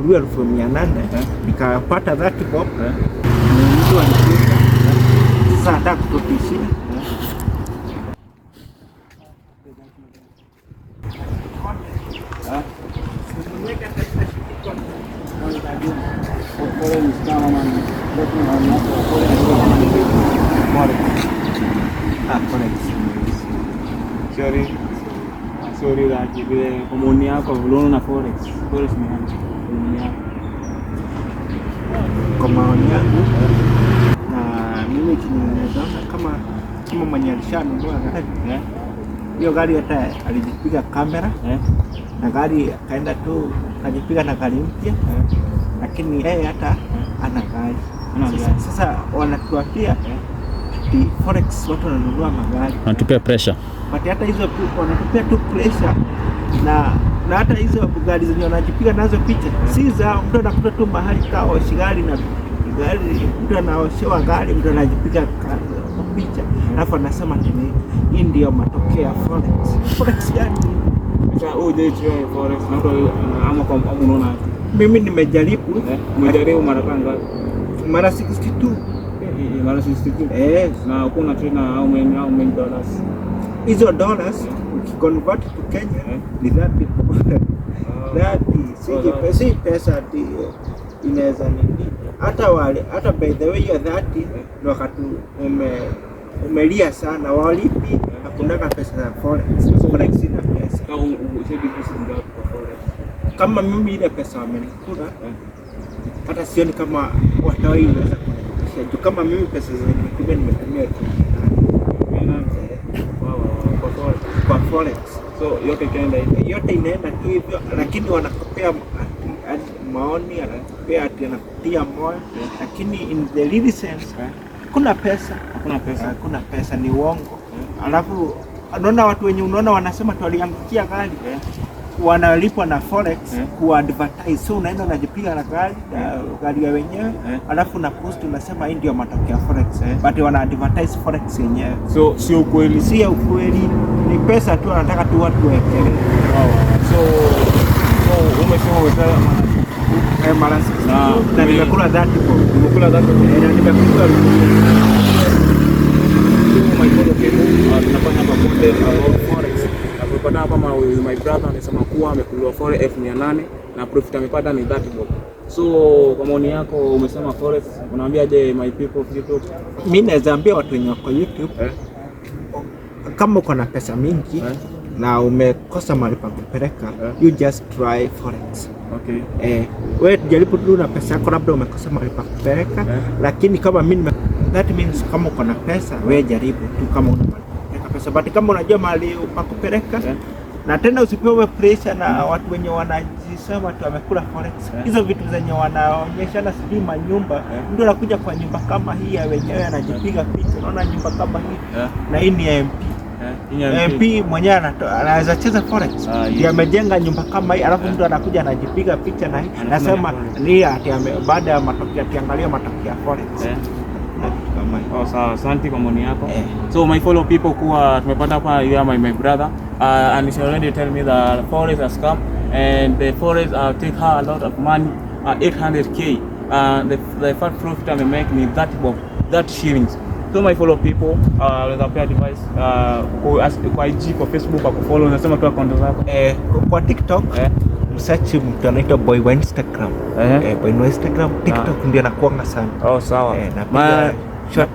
Nilikuliwa 800,000, nikapata 30 bob. Mtu alikuja sasa anataka kututishia. Ah, forex. Sorry. Sorry Raji, vile kwa maoni yako uliona na forex. Forex ni nani? Kwa maoni yako. Kwa maoni yangu na mimi chenye naweza ona, kama mwenye alishanunua gari, hiyo gari hata alijipiga kamera na gari akaenda tu akajipiga na gari mpya, lakini yeye hata ana gari. Hana Sasa, gari. sasa wanatuambia ati forex watu wananunua magari, Wanatupea pressure. But hata hizo wanatupea tu pressure na hata hizo gari zenye wanajipiga nazo picha si za mtu. Anakuta tu mahali kaoshi gari na gari, mtu anaoshewa gari, mtu anajipiga picha, alafu anasema ati hii ndio matokeo ya forex. Forex gani? Sasa wewe hujai try forex na mtu ama kwa ama unaona aje? Mimi nimejaribu. Eh? Umejaribu mara ngapi? Mara 62. Mara 62. Eh. Na uko una trade na how many dollars? Hizo dollars ukiconvert to Kenya ni 30, 30. Si Oh, si pesa ati inaweza nini. Hata wale, hata by the way, hiyo 30 ni wakati umelia sana walipi, hakunaga pesa za forex. Forex ina pesa. Kama usha deposit ngapi kwa forex? Kama mimi ile pesa wamenikula, hata sioni kama watawai weza kunirudishia, juu kama mimi pesa zenye nimetumia, nimetumia 800,000. Wow, kwa forex. Kwa forex. So yote ikaenda hivi. Yote inaenda tu hivyo, lakini wanakupea ati maoni, anakupea ati anakutia moyo, lakini in the real sense kuna pesa? Hakuna pesa. Hakuna pesa, ni uongo. Alafu unaona watu wenye unaona wanasema tuliangukia gari, wanalipwa na forex kuadvertise. So unaenda unajipiga na gari, na gari ya wenyewe, alafu na post unasema hii ndio matokeo ya forex, but wana advertise forex yenyewe. So sio ukweli. Si ya ukweli, ni pesa tu, wanataka tu watu wawekelee. Wow. So umesema umetry mara Mara Na 62 na nimekula 30 bob. Umekula 30. Na nimekula. So my fellow people, tunafanya hapa content about forex. Na tulipata hapa with my brother amesema kuwa amekuliwa forex 800,000 na profit amepata ni 30 bob. So kwa maoni yako umesema forex, unaambiaje my people of YouTube? Mi naweza ambia watu wenye wako YouTube, kama uko na pesa mingi na umekosa mahali pa kupeleka, you just try forex. We jaribu tu na pesa yako, labda umekosa mahali pa kupeleka, lakini kama mimi that means kama uko na pesa, we jaribu tu kama una mahali pa kupeleka pesa, but kama unajua mahali pa kupeleka, na tena usipewe pressure na watu wenye wanajisema tu wamekula forex. Hizo vitu zenye wanaonyeshana, sijui manyumba, mtu anakuja kwa nyumba kama hii ya wenyewe anajipiga picha, unaona nyumba kama hii, na hii ni ya MP. MP mwenyewe anaweza cheza forex? Ah, yes. Ndiye amejenga nyumba kama hii, alafu mtu anakuja anajipiga picha na hii, Anasema nasema ni forex. ni ati baada ya matokeo, akiangalia matokeo ya forex na kitu kama hiyo. Oh, sawa, asante kwa maoni yako. Eh. So my fellow people, kuwa tumepata hapa, you are my brother, and she already tell me that forex has come and the forex take her a lot of money, 800K. The first profit I make ni 30 bob, 30 shillings. So my fellow people, unaweza pia advice kwa IG, kwa Facebook, kwa kufollow, unasema tu account zako. Eh, kwa TikTok msearch mtu anaitwa Boy wa Instagram. Eh, Boy wa Instagram, TikTok ndio nakuanga sana. Oh, sawa. Eh, napiga short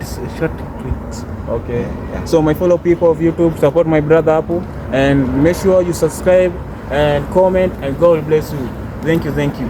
clips. Okay. Yeah. So my fellow people of YouTube, support my brother hapo and make sure you subscribe and comment and God bless you. Thank you, thank you.